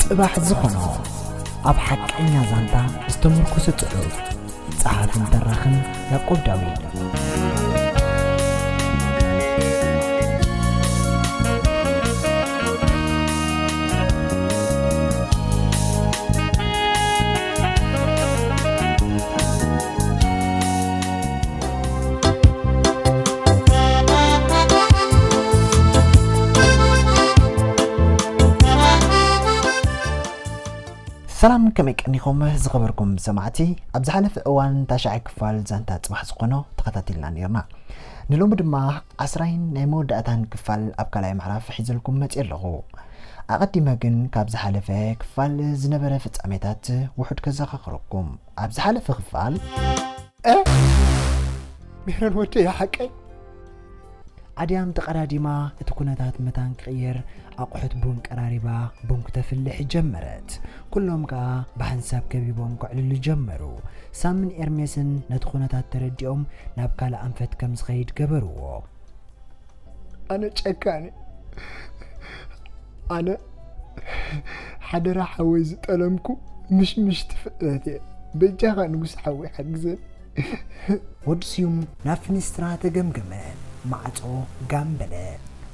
ጽባሕ ዝኾኖ ኣብ ሓቀኛ ዛንታ ዝተመርኮሰ ጽሑፍ። ጸሓፍን ተራኽን ያዕቆብ ዳዊት። ሰላም፣ ከመይ ቀኒኹም ዝኸበርኩም ሰማዕቲ? ኣብ ዝሓለፈ እዋን ታሽዓይ ክፋል ዛንታ ጽባሕ ዝኾኖ ተኸታቲልና ነይርና። ንሎሚ ድማ ዓስራይን ናይ መወዳእታን ክፋል ኣብ ካልኣይ ምዕራፍ ሒዘልኩም መጽየ ኣለኹ። ኣቐዲመ ግን ካብ ዝሓለፈ ክፋል ዝነበረ ፍጻሜታት ውሑድ ከዘኻኽረኩም። ኣብ ዝሓለፈ ክፋል እ ሜሮን ወደይ ሓቀይ ኣድያም ተቐዳዲማ እቲ ኩነታት መታን ክቕየር ኣቑሑት ቡን ቀራሪባ ቡን ክተፍልሕ ጀመረት። ኩሎም ከኣ ብሓንሳብ ከቢቦም ከዕልሉ ጀመሩ። ሳምን ኤርሜስን ነቲ ኩነታት ተረዲኦም ናብ ካልእ ኣንፈት ከም ዝኸይድ ገበርዎ። ኣነ ጨካን እየ። ኣነ ሓደራ ሓወይ ዝጠለምኩ ምሽምሽቲ ፍጥረት እየ። በጃኻ ንጉስ ሓወይ ሓግዘኒ። ወዲ ስዩም ናብ ፍኒስትራ ተገምገመ። ማዕጾ ጋም በለ።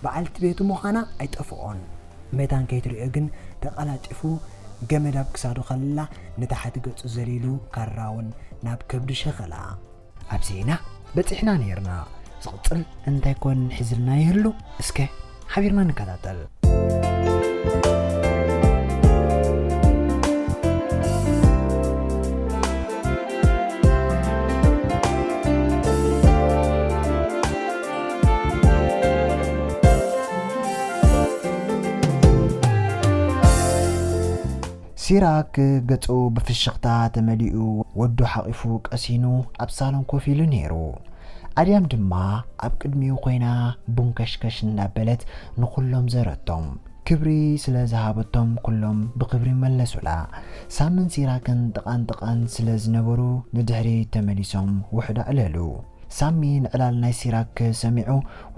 በዓልቲ ቤቱ ምዃና ኣይጠፍኦን። መታን ከይትርእዮ ግን ተቐላጢፉ ገመድ ኣብ ክሳዱ ከላ ንታሕቲ ገጹ ዘሊሉ ካራውን ናብ ከብዱ ሸኸላ። ኣብዚ ኢና በጺሕና ነይርና። ዝቕጽል እንታይ ኮን ሒዝልና ይህሉ? እስከ ሓቢርና ንከታተል። ሲራክ ገጹ ብፍሽኽታ ተመሊኡ ወዱ ሓቒፉ ቀሲኑ ኣብ ሳሎን ኮፍ ኢሉ ነይሩ። ኣድያም ድማ ኣብ ቅድሚኡ ኮይና ቡን ከሽከሽ እንዳበለት ንኹሎም ዘረቶም። ክብሪ ስለ ዝሃበቶም ኩሎም ብኽብሪ መለሱላ። ሳምን ሲራክን ጥቓን ጥቓን ስለ ዝነበሩ ንድሕሪት ተመሊሶም ውሑድ ኣዕለሉ። ሳሚ ንዕላል ናይ ሲራክ ሰሚዑ፣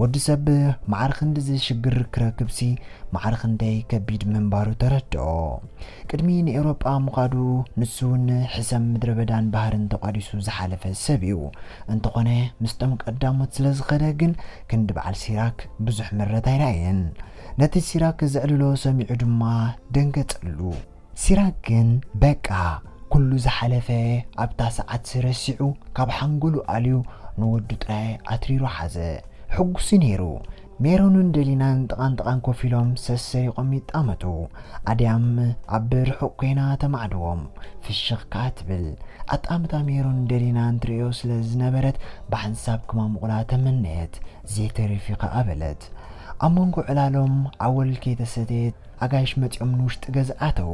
ወዲ ሰብ መዓር ክንድዚ ሽግር ክረክብሲ መዓር ክንደይ ከቢድ ምንባሩ ተረድኦ። ቅድሚ ንኤውሮጳ ምዃዱ ንሱ እውን ሕሰም ምድረ በዳን ባህርን ተቋዲሱ ዝሓለፈ ሰብ እዩ። እንተኾነ ምስቶም ቀዳሞት ስለ ዝኸደ ግን ክንዲ በዓል ሲራክ ብዙሕ ምረት ኣይረኣየን። ነቲ ሲራክ ዘዕልሎ ሰሚዑ ድማ ደንገጸሉ። ሲራክ ግን በቃ ኩሉ ዝሓለፈ ኣብታ ሰዓት ረሲዑ ካብ ሓንጎሉ ኣልዩ ንወዱ ጥራይ ኣትሪሩ ሓዘ። ሕጉስ እዩ ነይሩ። ሜሮንን ደሊናን ጥቓን ጥቓን ኮፍ ኢሎም ሰሰሪቖም ይጣመቱ። ኣድያም ኣብ ርሑቕ ኮይና ተማዕድዎም። ፍሽኽ ከኣ ትብል። ኣጣምታ ሜሮን ደሊናን ትርእዮ ስለ ዝነበረት ብሓንሳብ ክማሙቑላ ተመነየት። ዘይተሪፊ ከኣ በለት። ኣብ መንጎ ዕላሎም ኣወል ከይተሰተየት ኣጋይሽ መጺኦም ንውሽጢ ገዛ ኣተዉ።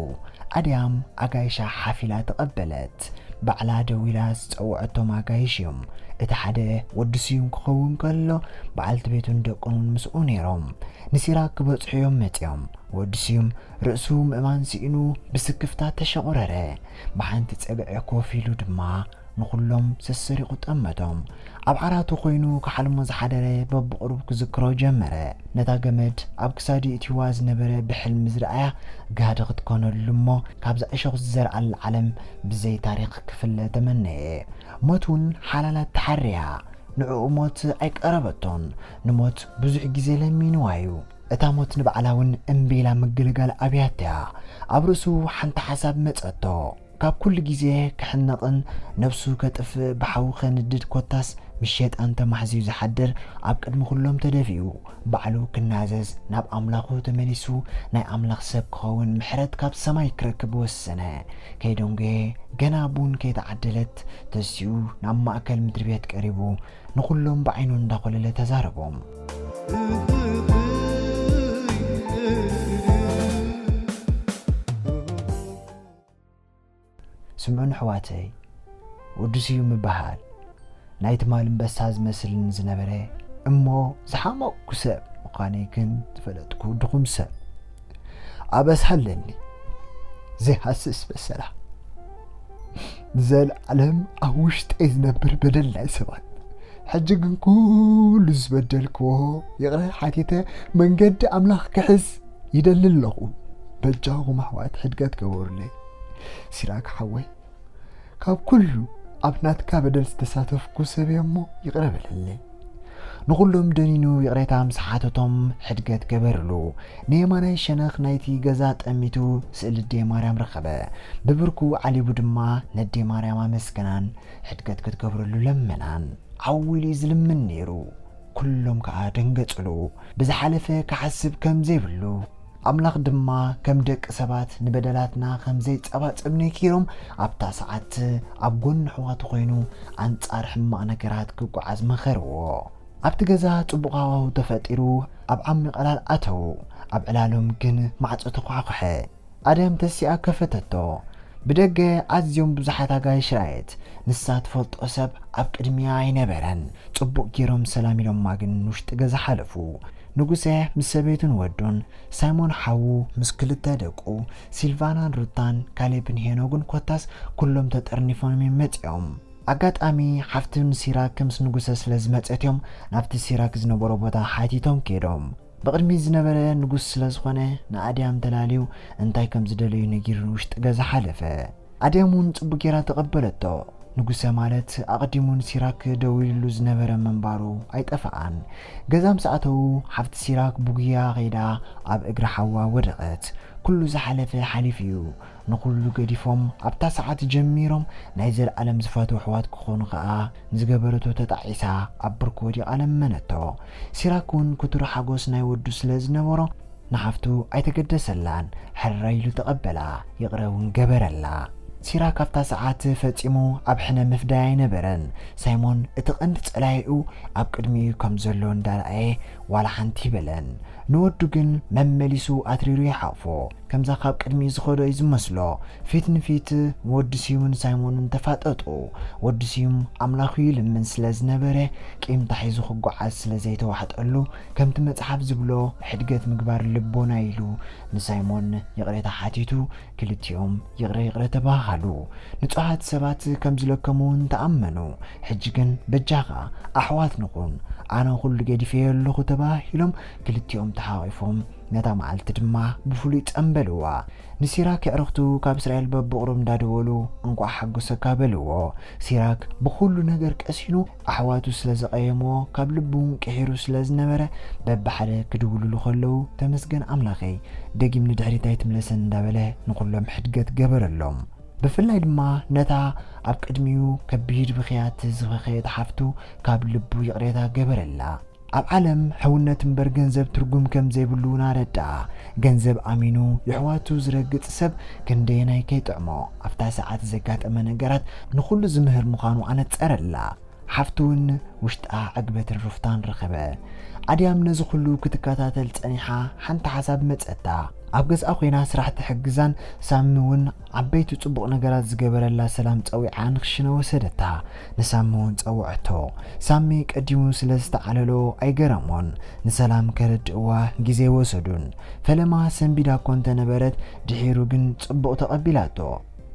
ኣድያም ኣጋይሻ ሓፍ ኢላ ተቐበለት። ባዕላ ደዊላ ዝጸውዐቶም ኣጋይሽ እዮም። እቲ ሓደ ወዲ ስዩም ክኸውን ከሎ፣ በዓልቲ ቤቱን ደቁን እውን ምስኡ ነይሮም። ንሲራክ ክበጽሑ እዮም መጺኦም። ወዲ ስዩም ርእሱ ምእማን ስኢኑ ብስክፍታ ተሸቑረረ። ብሓንቲ ጸግዒ ኮፍ ኢሉ ድማ ንኹሎም ሰሰሪቑ ጠመቶም። ኣብ ዓራቱ ኮይኑ ክሓልሞ ዝሓደረ በብቕሩብ ክዝክሮ ጀመረ። ነታ ገመድ ኣብ ክሳዱ ይእትይዋ ዝነበረ ብሕልሚ ዝረኣያ ጋህዲ ክትኮነሉ እሞ ካብዛ እሾኽ ዝዘርኣላ ዓለም ብዘይ ታሪኽ ክፍለ ተመነየ። ሞት እውን ሓላላ ተሓርያ። ንዕኡ ሞት ኣይቀረበቶን። ንሞት ብዙሕ ግዜ ለሚንዋ እዩ። እታ ሞት ንባዕላ እውን እምቢ ኢላ ምግልጋል ኣብያትያ። ኣብ ርእሱ ሓንቲ ሓሳብ መጸቶ። ካብ ኩሉ ግዜ ክሕነቕን ነብሱ ከጥፍእ ብሓዊ ከንድድ ኮታስ ምስ ሸይጣን ተማሕዝዩ ዝሓድር ኣብ ቅድሚ ኩሎም ተደፊኡ ባዕሉ ክናዘዝ ናብ ኣምላኹ ተመሊሱ ናይ ኣምላኽ ሰብ ክኸውን ምሕረት ካብ ሰማይ ክረክብ ወሰነ። ከይደንጎየ ገና ቡን ከይተዓደለት ተሲኡ ናብ ማእከል ምድሪ ቤት ቀሪቡ ንኹሎም ብዓይኑ እንዳኾለለ ተዛረቦም። ስምዑን ኣሕዋተይ፣ ወዲ ስዩም እበሃል። ናይ ትማል ኣንበሳ ዝመስልኒ ዝነበረ እሞ ዝሓመቕኩ ሰብ ምዃነይ ግን ዝፈለጥኩ ድኹም ሰብ። ኣበሳ ኣለኒ ዘይሃስስ በሰላ። ንዘለዓለም ኣብ ውሽጠይ ዝነብር በደል ናይ ሰባት። ሕጂ ግን ኩሉ ዝበደልክዎ ይቕረ ሓቲተ መንገዲ ኣምላኽ ክሕዝ ይደሊ ኣለኹ። በጃኹም ኣሕዋት ሕድገት ገበሩለይ። ሲራክ ሓወይ፣ ካብ ኩሉ ኣብ ናትካ በደል ዝተሳተፍኩ ሰብ እየ እሞ ይቕረ በለለይ። ንኹሎም ደኒኑ ይቕሬታ ምስ ሓተቶም ሕድገት ገበርሉ። ንየማናይ ሸነኽ ናይቲ ገዛ ጠሚቱ ስእሊ ኣደይ ማርያም ረኸበ። ብብርኩ ዓሊቡ ድማ ነደይ ማርያም ኣመስገናን ሕድገት ክትገብረሉ ለመናን። ዓው ኢሉ እዩ ዝልምን ነይሩ። ኩሎም ከኣ ደንገጽሉ። ብዝሓለፈ ክሓስብ ከም ዘይብሉ፣ ኣምላኽ ድማ ከም ደቂ ሰባት ንበደላትና ከም ዘይጸባጸብ ነጊሮም፣ ኣብታ ሰዓት ኣብ ጎኒ ኣሕዋቱ ኮይኑ ኣንጻር ሕማቕ ነገራት ክጓዓዝ መኸርዎ። ኣብቲ ገዛ ጽቡቕ ሃዋሁ ተፈጢሩ፣ ኣብ ዓሚቕ ዕላል ኣተዉ። ኣብ ዕላሎም ግን ማዕጾ ተኳዕኮሐ። ኣድያም ተሲኣ ከፈተቶ። ብደገ ኣዝዮም ብዙሓት ኣጋይሽ ረኣየት። ንሳ ትፈልጦ ሰብ ኣብ ቅድሚኣ ኣይነበረን። ጽቡቕ ገይሮም ሰላም ኢሎማ ግን ንውሽጢ ገዛ ሓለፉ። ንጉሰ ምስ ሰበይቱን ወዱን፣ ሳይሞን ሓዉ ምስ ክልተ ደቁ፣ ሲልቫናን ሩታን፣ ካሌብን ሄኖግን ኮታስ ኩሎም ተጠርኒፎም እዮም መጺኦም። ኣጋጣሚ ሓፍቲ ንሲራክ ምስ ንጉሰ ስለ ዝመጸት እዮም ናብቲ ሲራክ ዝነበሮ ቦታ ሓቲቶም ከይዶም። ብቕድሚት ዝነበረ ንጉስ ስለ ዝኾነ ንኣድያም ተላልዩ እንታይ ከም ዝደለዩ ነጊሩ ንውሽጢ ገዛ ሓለፈ። ኣድያም እውን ጽቡቕ ጌራ ተቐበለቶ። ንጉሰ ማለት ኣቐዲሙ ንሲራክ ደዊሉሉ ዝነበረ ምንባሩ ኣይጠፍኣን። ገዛ ምስ ኣተዉ ሓፍቲ ሲራክ ብጉያ ከይዳ ኣብ እግሪ ሓዋ ወደቐት። ኩሉ ዝሓለፈ ሓሊፉ እዩ። ንኹሉ ገዲፎም ኣብታ ሰዓት ጀሚሮም ናይ ዘለኣለም ዝፈትዉ ኣሕዋት ክኾኑ ከኣ ንዝገበረቶ ተጣዒሳ ኣብ ብርኩ ወዲቓ ለመነቶ። ሲራክ እውን ክቱር ሓጎስ ናይ ወዱ ስለ ዝነበሮ ንሓፍቱ ኣይተገደሰላን፣ ሕራይ ኢሉ ተቐበላ፣ ይቕረ እውን ገበረላ። ሲራክ ኣብታ ሰዓት ፈጺሙ ኣብ ሕነ ምፍዳይ ኣይነበረን። ሳይሞን እቲ ቀንዲ ጸላኢኡ ኣብ ቅድሚኡ ከም ዘሎ እንዳረኣየ ዋላ ሓንቲ ይበለን። ንወዱ ግን መመሊሱ ኣትሪሩ ይሓቑፎ። ከምዛ ካብ ቅድሚኡ ዝኸዶ እዩ ዝመስሎ። ፊት ንፊት ወዲ ስዩምን ሳይሞንን ተፋጠጡ። ወዲ ስዩም ኣምላኹ ይልምን ስለ ዝነበረ ቂም ታሒዙ ክጓዓዝ ስለ ዘይተዋሕጠሉ ከምቲ መጽሓፍ ዝብሎ ሕድገት ምግባር ልቦና ኢሉ ንሳይሞን ይቕሬታ ሓቲቱ ክልቲኦም ይቕረ ይቕረ ተባሃሉ። ንጹሃት ሰባት ከም ዝለከሙ እውን ተኣመኑ። ሕጂ ግን በጃኻ ኣሕዋት ንኹን፣ ኣነ ኩሉ ገዲፈዮ ኣለኹ ተባሂሎም ክልቲኦም ተሓቒፎም ነታ መዓልቲ ድማ ብፍሉይ ጸንበልዋ። ንሲራክ ኣዕሩኽቱ ካብ እስራኤል በብቑሩብ እንዳደወሉ እንቋዕ ሓጎሰካ በልዎ። ሲራክ ብኹሉ ነገር ቀሲኑ ኣሕዋቱ ስለ ዘቐየምዎ ካብ ልቡ እውን ቅሒሩ ስለ ዝነበረ በብሓደ ክድውልሉ ከለዉ ተመስገን ኣምላኸይ ደጊም ንድሕሪት ኣይትምለሰን እንዳበለ ንኹሎም ሕድገት ገበረሎም። ብፍላይ ድማ ነታ ኣብ ቅድሚኡ ከቢድ ብኽያት ዝበኸየት ሓፍቱ ካብ ልቡ ይቕሬታ ገበረላ። ኣብ ዓለም ሕውነት እምበር ገንዘብ ትርጉም ከም ዘይብሉ እውን ኣረድኣ። ገንዘብ ኣሚኑ የሕዋቱ ዝረግጽ ሰብ ክንደየናይ ከይጥዕሞ ኣብታ ሰዓት ዘጋጠመ ነገራት ንኹሉ ዝምህር ምዃኑ ኣነጸረላ። ሓፍቱ እውን ውሽጣ ዕግበትን ሩፍታን ረኸበ። ኣድያም ነዚ ኩሉ ክትከታተል ጸኒሓ ሓንቲ ሓሳብ መጸታ። ኣብ ገዝኣ ኮይና ስራሕ ትሕግዛን ሳሚ እውን ዓበይቲ ጽቡቕ ነገራት ዝገበረላ ሰላም ጸዊዓ ንክሽነ ወሰደታ። ንሳሚ እውን ጸውዐቶ። ሳሚ ቀዲሙ ስለ ዝተዓለሎ ኣይገረሞን። ንሰላም ከረድእዋ ግዜ ወሰዱን። ፈለማ ሰንቢዳ እኮ እንተነበረት ድሒሩ ግን ጽቡቕ ተቐቢላቶ።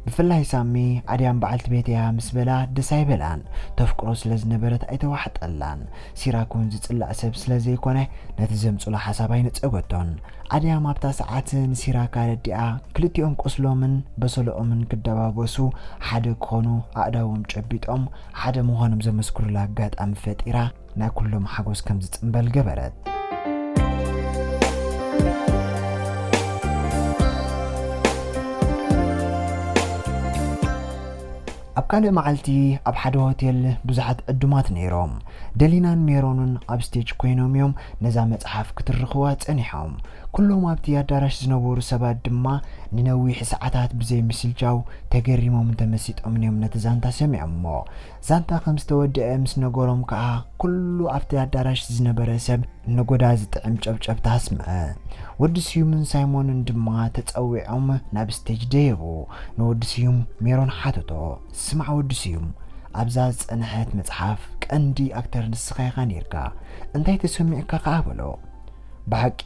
ብፍላይ ሳሚ ኣድያም በዓልቲ ቤት እያ ምስ በላ ደስ ኣይበላን። ተፍቅሮ ስለ ዝነበረት ኣይተዋሕጠላን። ሲራክ እውን ዝጽላእ ሰብ ስለ ዘይኮነ ነቲ ዘምጽሎ ሓሳብ ኣይነጸገቶን። ኣድያም ኣብታ ሰዓት ንሲራክ ኣረዲኣ ክልቲኦም ቁስሎምን በሰለኦምን ክደባበሱ ሓደ ክኾኑ ኣእዳዎም ጨቢጦም ሓደ ምዃኖም ዘመስክሩላ ኣጋጣሚ ፈጢራ ናይ ኩሎም ሓጎስ ከም ዝጽንበል ገበረት። ኣብ ካልእ መዓልቲ ኣብ ሓደ ሆቴል ብዙሓት ዕዱማት ነይሮም። ደሊናን ሜሮንን ኣብ ስቴጅ ኮይኖም እዮም ነዛ መጽሓፍ ክትርኽዋ ጸኒሖም። ኩሎም ኣብቲ ኣዳራሽ ዝነበሩ ሰባት ድማ ንነዊሕ ሰዓታት ብዘይ ምስልቻው ተገሪሞምን ተመሲጦምን እዮም ነቲ ዛንታ ሰሚዖምዎ። ዛንታ ከም ዝተወደአ ምስ ነገሮም ከኣ ኩሉ ኣብቲ ኣዳራሽ ዝነበረ ሰብ ነጎዳ ዝጥዕም ጨብጨብታ ኣስምዐ። ወዲ ስዩምን ሳይሞንን ድማ ተጸዊዖም ናብ ስቴጅ ደየቡ። ንወዲ ስዩም ሜሮን ሓተቶ፣ ስማዕ ወዲ ስዩም፣ ኣብዛ ዝጸንሐት መጽሓፍ ቀንዲ ኣክተር ንስኻ ኢኻ ኔርካ። እንታይ ተሰሚዕካ ከኣ በሎ። ብሓቂ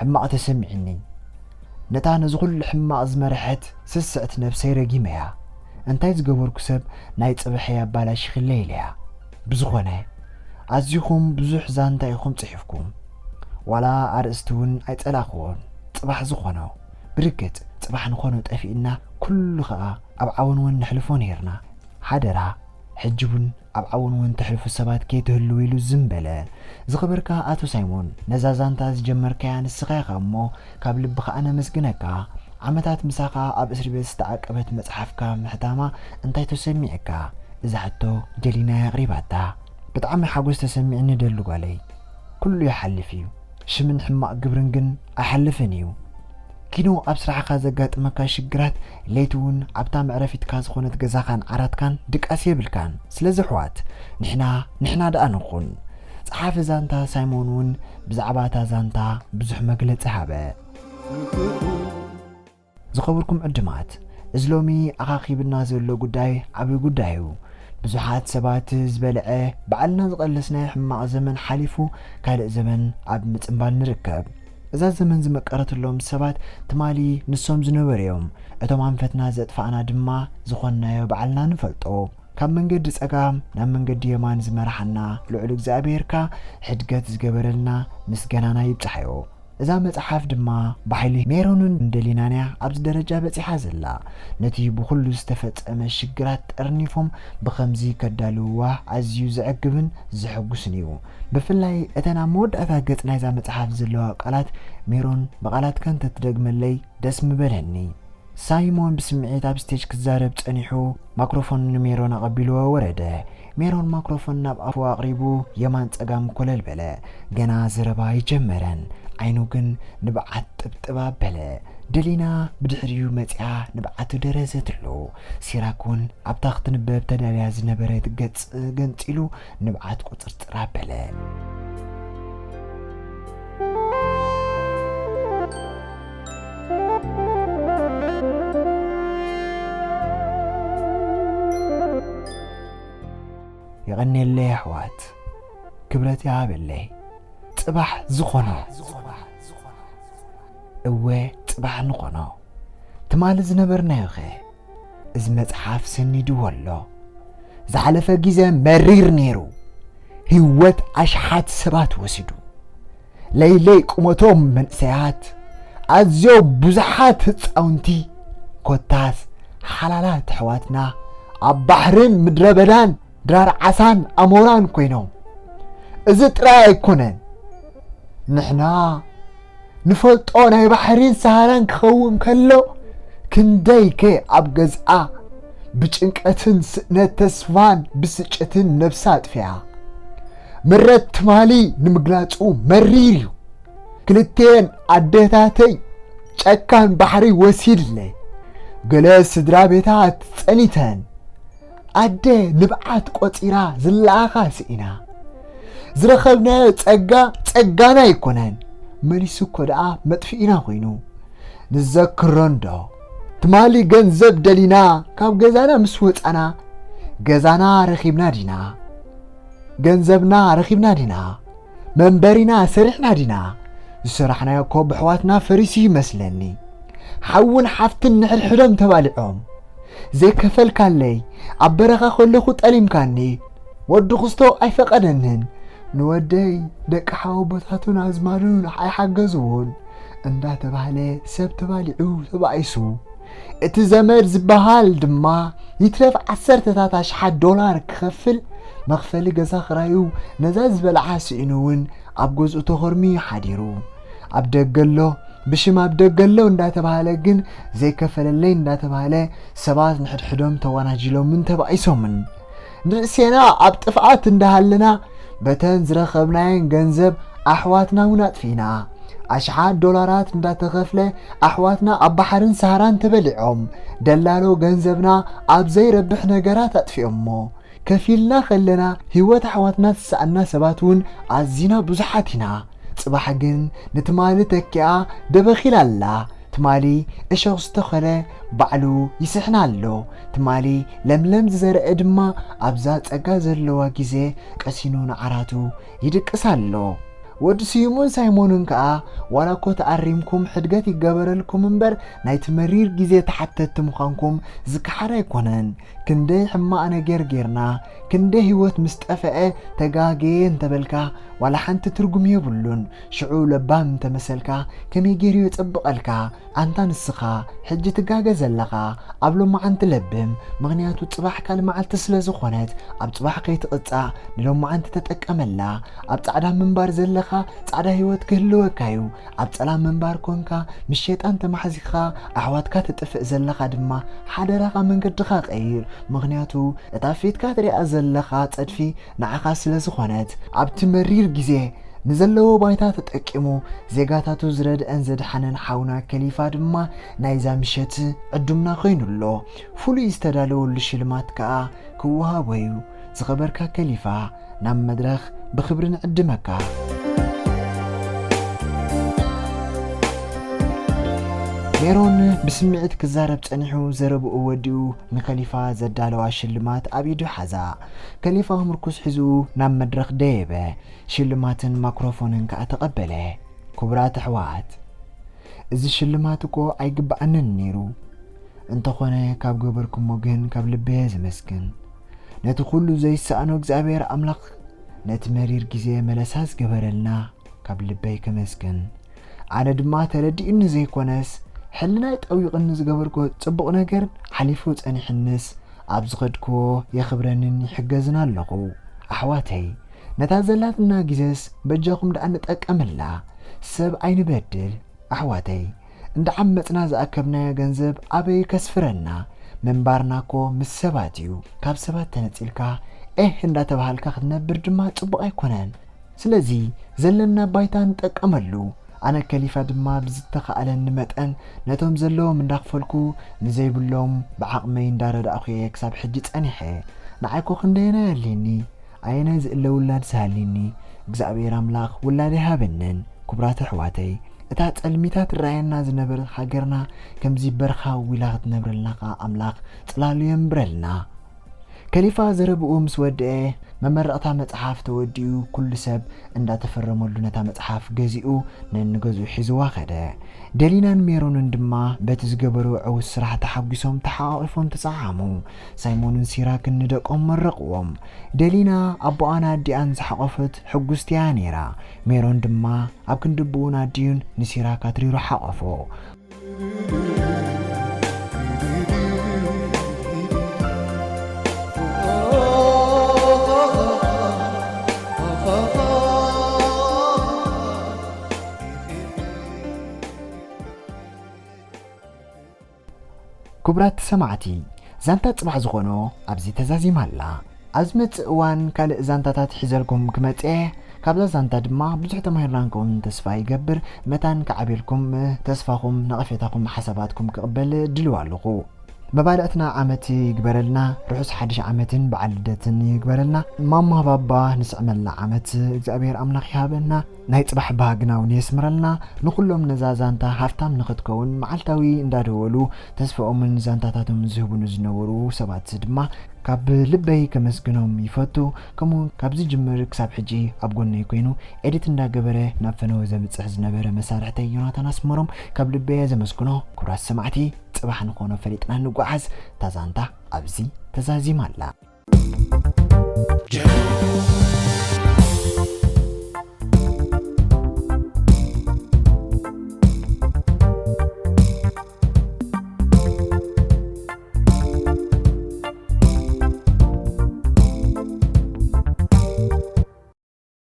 ሕማቕ ተሰሚዕኒ። ነታ ነዚ ኩሉ ሕማቕ ዝመርሐት ስስዕቲ ነብሰይ ረጊመያ። እንታይ ዝገበርኩ ሰብ ናይ ጽባሐይ ኣባላሺኽለይ ኢለያ። ብዝኾነ ኣዚኹም ብዙሕ ዛንታ ኢኹም ጽሒፍኩም። ዋላ ኣርእስቲ እውን ኣይጸላእክዎን። ጽባሕ ዝኾኖ ብርግጽ ጽባሕ ንኾኖ ጠፊእና ኩሉ ኸኣ ኣብ ዓወንወን ነሕልፎ ነይርና። ሓደራ ሕጂ እውን ኣብ ዓወንወን ተሕልፉ ሰባት ከይትህልዉ ኢሉ ዝም በለ። ዝኸበርካ ኣቶ ሳይሞን፣ ነዛ ዛንታ ዝጀመርካያ ንስኻ ኢኻ እሞ ካብ ልቢ ኸኣ ነመስግነካ። ዓመታት ምሳኻ ኣብ እስሪ ቤት ዝተዓቀበት መጽሓፍካ ምሕታማ እንታይ ተሰሚዕካ? እዛ ሕቶ ደሊና እያ ኣቕሪባታ። ብጣዕሚ ሓጎስ ተሰሚዕኒ ደሉ ጓለይ። ኩሉ ይሓልፍ እዩ። ሽምን ሕማቕ ግብርን ግን ኣይሓልፍን እዩ። ኪኖ ኣብ ስራሕኻ ዘጋጥመካ ሽግራት ለይቲ እውን ኣብታ መዕረፊትካ ዝኾነት ገዛኻን ዓራትካን ድቃስ የብልካን። ስለዚ ኣሕዋት ንሕና ንሕና ደኣ ንኹን። ጸሓፊ ዛንታ ሳይሞን እውን ብዛዕባ እታ ዛንታ ብዙሕ መግለጺ ሃበ። ዝኸበርኩም ዕድማት፣ እዚ ሎሚ ኣኻኺብና ዘሎ ጉዳይ ዓብዪ ጉዳይ እዩ። ብዙሓት ሰባት ዝበልዐ ባዕልና ዝቐለስናዮ ሕማቕ ዘመን ሓሊፉ ካልእ ዘመን ኣብ ምጽንባል ንርከብ። እዛ ዘመን ዝመቀረትሎም ሰባት ትማሊ ንሶም ዝነበሩ እዮም። እቶም ኣንፈትና ዘጥፋእና ድማ ዝኾንናዮ ባዕልና ንፈልጦ። ካብ መንገዲ ጸጋም ናብ መንገዲ የማን ዝመርሓና ልዑል እግዚኣብሔር ከኣ ሕድገት ዝገበረልና ምስጋናና ይብጻሕዮ። እዛ መጽሓፍ ድማ ብሓይሊ ሜሮንን ደሊናንያ ኣብዚ ደረጃ በጺሓ ዘላ። ነቲ ብኹሉ ዝተፈጸመ ሽግራት ጠርኒፎም ብኸምዚ ከዳልውዋ ኣዝዩ ዘዕግብን ዘሐጉስን እዩ። ብፍላይ እተን ኣብ መወዳእታ ገጽ ናይዛ መጽሓፍ ዘለዋ ቃላት ሜሮን ብቓላትካ እንተትደግመለይ ደስ ምበለኒ። ሳይሞን ብስምዒት ኣብ ስቴጅ ክዛረብ ጸኒሑ ማክሮፎን ንሜሮን ኣቐቢልዎ ወረደ። ሜሮን ማክሮፎን ናብ ኣፉ ኣቕሪቡ የማን ጸጋም ኮለል በለ። ገና ዘረባ ኣይጀመረን፣ ዓይኑ ግን ንብዓት ጥብጥብ ኣበለ። ደሊና ብድሕሪኡ መጺኣ ንብዓቱ ደረዘትሉ። ሲራክ እውን ኣብታ ክትንበብ ተዳልያ ዝነበረት ገጽ ገንጺሉ ንብዓት ቁጽርጽር ኣበለ። የቐንየለይ ኣሕዋት፣ ክብረት ይሃበለይ። ጽባሕ ዝኾኖ፣ እወ፣ ጽባሕ ንኾኖ። ትማሊ ዝነበርናዮኸ? እዚ መጽሓፍ ሰኒድዎ ኣሎ። ዝሓለፈ ግዜ መሪር ነይሩ። ህይወት ኣሽሓት ሰባት ወሲዱ። ለይለይ ቁመቶም መንእሰያት፣ ኣዝዮም ብዙሓት ህጻውንቲ፣ ኮታስ ሓላላት ኣሕዋትና ኣብ ባሕርን ምድረ በዳን ድራር ዓሳን ኣሞራን ኮይኖም። እዚ ጥራይ ኣይኮነን። ንሕና ንፈልጦ ናይ ባሕሪን ሰሃራን ክኸውን ከሎ፣ ክንደይከ ኣብ ገዝኣ ብጭንቀትን ስእነት ተስፋን ብስጭትን ነብሳ ኣጥፊኣ። ምረት ትማሊ ንምግላጹ መሪር እዩ። ክልቴን ኣዴታተይ ጨካን ባሕሪ ወሲድለይ። ገለ ስድራ ቤታት ጸኒተን። ኣደ ንብዓት ቆጺራ ዝለኣኻ ስኢና። ዝረኸብናዮ ጸጋ ጸጋና ኣይኮነን፣ መሊሱ እኮ ደኣ መጥፍኢና ኮይኑ። ንዘክሮ እንዶ ትማሊ ገንዘብ ደሊና ካብ ገዛና ምስ ወጻና፣ ገዛና ረኺብና ዲና? ገንዘብና ረኺብና ዲና? መንበሪና ሰሪሕና ዲና? ዝሰራሕናዮ እኮ ብሕዋትና ፈሪሱ ይመስለኒ። ሓውን ሓፍትን ንሕድሕዶም ተባሊዖም። ዘይከፈልካለይ፣ ኣብ በረኻ ከለኹ ጠሊምካኒ። ወዲ ክስቶ ኣይፈቐደንን። ንወደይ ደቂ ሓወቦታቱን ኣዝማዱን ኣይሓገዝዎን እንዳተባህለ ሰብ ተባሊዑ ተባኢሱ። እቲ ዘመድ ዝበሃል ድማ ይትረፍ ዓሰርተታት ኣሽሓት ዶላር ክኸፍል መኽፈሊ ገዛ ክራዩ ነዛ ዝበልዓ ስኢኑ እውን ኣብ ገዝኡ ተኾርምዩ ሓዲሩ። ኣብ ደገ ኣሎ፣ ብሽም ኣብ ደገ ኣሎ እንዳተባህለ ግን ዘይከፈለለይ እንዳተባህለ ሰባት ንሕድሕዶም ተዋናጂሎምን ተባኢሶምን። ንርእሴና ኣብ ጥፍኣት እንዳሃለና በተን ዝረኸብናየን ገንዘብ ኣሕዋትና እውን ኣጥፊእና። ኣሽሓት ዶላራት እንዳተኸፍለ ኣሕዋትና ኣብ ባሕርን ሰሃራን ተበሊዖም። ደላሎ ገንዘብና ኣብ ዘይረብሕ ነገራት ኣጥፊኦሞ። ከፊልና ከለና ህይወት ኣሕዋትና ዝሰኣና ሰባት እውን ኣዚና ብዙሓት ኢና። ጽባሕ ግን ንትማሊ ተኪኣ ደበኺላ ኣላ። ትማሊ እሾኽ ዝተኸለ ባዕሉ ይስሕና ኣሎ። ትማሊ ለምለም ዝዘርአ ድማ ኣብዛ ጸጋ ዘለዋ ግዜ ቀሲኑ ንዓራቱ ይድቅስ ኣሎ። ወዲ ስዩምን ሳይሞንን ከኣ ዋላ እኮ ተኣሪምኩም ሕድገት ይገበረልኩም እምበር ናይቲ መሪር ግዜ ተሓተትቲ ምዃንኩም ዝከሓድ ኣይኮነን። ክንደይ ሕማቕ ነገር ጌርና፣ ክንደይ ህይወት ምስ ጠፍአ ተጋግየ እንተበልካ ዋላ ሓንቲ ትርጉም የብሉን። ሽዑ ለባም እንተመሰልካ ከመይ ገይሩ የጸብቐልካ? ኣንታ ንስኻ ሕጂ ትጋገ ዘለኻ ኣብ ሎማዓንቲ ለብም፣ ምኽንያቱ ጽባሕ ካልእ መዓልቲ ስለ ዝኾነት ኣብ ጽባሕ ከይትቕጻእ ንሎማዓንቲ ተጠቀመላ። ኣብ ጻዕዳ ምንባር ዘለኻ ጻዕዳ ህይወት ክህልወካ እዩ። ኣብ ጸላም ምንባር ኮንካ ምስ ሸይጣን ተማሕዚኻ ኣሕዋትካ ትጥፍእ ዘለኻ ድማ ሓደራኻ መንገድኻ ቀይር። ምኽንያቱ እታ ፊትካ ትሪኣ ዘለኻ ጸድፊ ንዓኻ ስለ ዝኾነት ኣብቲ መሪር ግዜ ንዘለዎ ባይታ ተጠቂሙ ዜጋታቱ ዝረድአን ዘድሓነን ሓውና ከሊፋ ድማ ናይዛ ምሸት ዕዱምና ኮይኑ ኣሎ። ፍሉይ ዝተዳለወሉ ሽልማት ከኣ ክወሃቦ እዩ። ዝኸበርካ ከሊፋ ናብ መድረኽ ብኽብሪ ንዕድመካ። ሜሮን ብስምዒት ክዛረብ ጸኒሑ ዘረብኡ ወዲኡ ንከሊፋ ዘዳለዋ ሽልማት ኣብ ኢዱ ሓዛ። ከሊፋ ምርኩስ ሒዙ ናብ መድረኽ ደየበ። ሽልማትን ማክሮፎንን ከኣ ተቐበለ። ክቡራት ኣሕዋት፣ እዚ ሽልማት እኮ ኣይግብኣንን ነይሩ። እንተኾነ ካብ ገበርኩሞ ግን ካብ ልበየ ዘመስግን። ነቲ ኩሉ ዘይሰኣኖ እግዚኣብሔር ኣምላኽ ነቲ መሪር ግዜ መለሳ ዝገበረልና ካብ ልበይ ከመስግን። ኣነ ድማ ተረዲኡኒ ዘይኮነስ ሕልናይ ጠዊቕኒ ዝገበርኩ ጽቡቕ ነገር ሓሊፉ ጸኒሕንስ ኣብ ዝኸድክዎ የኽብረንን ይሕገዝን ኣለኹ። ኣሕዋተይ፣ ነታ ዘላትና ግዜስ በጃኹም ደኣ ንጠቀመላ። ሰብ ኣይንበድል ኣሕዋተይ። እንዳዓመጽና ዝኣከብናዮ ገንዘብ ኣበይ ከስፍረና? ምንባርና እኮ ምስ ሰባት እዩ። ካብ ሰባት ተነጺልካ ኤህ እንዳተባሃልካ ክትነብር ድማ ጽቡቕ ኣይኮነን። ስለዚ ዘለና ባይታ ንጠቀመሉ። ኣነ ከሊፋ ድማ ብዝተኻእለኒ መጠን ነቶም ዘለዎም እንዳኽፈልኩ ንዘይብሎም ብዓቕመይ እንዳረዳእኹ እየ ክሳብ ሕጂ ጸኒሐ። ንዓይ እኮ ክንደየናይ ኣድልየኒ? ኣየናይ ዝእለ ውላድ ዝሃልኒ? እግዚኣብሔር ኣምላኽ ውላድ ይሃበንን። ክቡራት ኣሕዋተይ፣ እታ ጸልሚታ ትረኣየና ዝነበረት ሃገርና ከምዚ በርኻ ውላ ክትነብረልና ከኣ ኣምላኽ ጽላሉ የንብረልና። ከሊፋ ዘረብኡ ምስ ወድአ፣ መመረቕታ መጽሓፍ ተወዲኡ፣ ኩሉ ሰብ እንዳተፈረመሉ ነታ መጽሓፍ ገዚኡ ነንገዝኡ ሒዝዋ ኸደ። ደሊናን ሜሮንን ድማ በቲ ዝገበርዎ ዕዉት ስራሕ ተሓጒሶም ተሓቋቒፎም ተሰዓዓሙ። ሳይሞንን ሲራክን ንደቆም መረቕዎም። ደሊና ኣቦኣን ኣዲኣን ዝሓቖፈት ሕጉስቲ እያ ነይራ። ሜሮን ድማ ኣብ ክንዲ ኣቦኡን ኣዲኡን ንሲራክ ኣትሪሩ ሓቖፎ። ክቡራት ሰማዕቲ፣ ዛንታ ጽባሕ ዝኾኖ ኣብዚ ተዛዚማ ኣላ። ኣብ ዝመጽእ እዋን ካልእ ዛንታታት ሒዘልኩም ክመጽእ እየ። ካብዛ ዛንታ ድማ ብዙሕ ተማሂርና ንከውን ተስፋ ይገብር። መታን ክዓብየልኩም ተስፋኹም፣ ነቐፌታኹም፣ ሓሳባትኩም ክቕበል ድልው ኣለኹ። መባልዕትና ዓመት ይግበረልና፣ ርሑስ ሓድሽ ዓመትን በዓል ልደትን ይግበረልና። ማማ ባባ ንስዕመላ ዓመት እግዚኣብሔር ኣምላኽ ይሃበና። ናይ ጽባሕ ባህግና እውን የስምረልና። ንኹሎም ነዛ ዛንታ ሃፍታም ንኽትከውን መዓልታዊ እንዳደወሉ ተስፋኦምን ዛንታታቶም ዝህቡኒ ዝነበሩ ሰባት ድማ ካብ ልበይ ከመስግኖም ይፈቱ። ከምኡ ካብ ዝጅምር ክሳብ ሕጂ ኣብ ጎነይ ኮይኑ ኤዲት እንዳገበረ ናብ ፈነወ ዘብጽሕ ዝነበረ መሳርሕተይ ዮናታን ኣስመሮም ካብ ልበይ እየ ዘመስግኖ። ክቡራት ሰማዕቲ፣ ጽባሕ ንኾኖ ፈሊጥና ንጓዓዝ። እታ ዛንታ ኣብዚ ተዛዚማ ኣላ።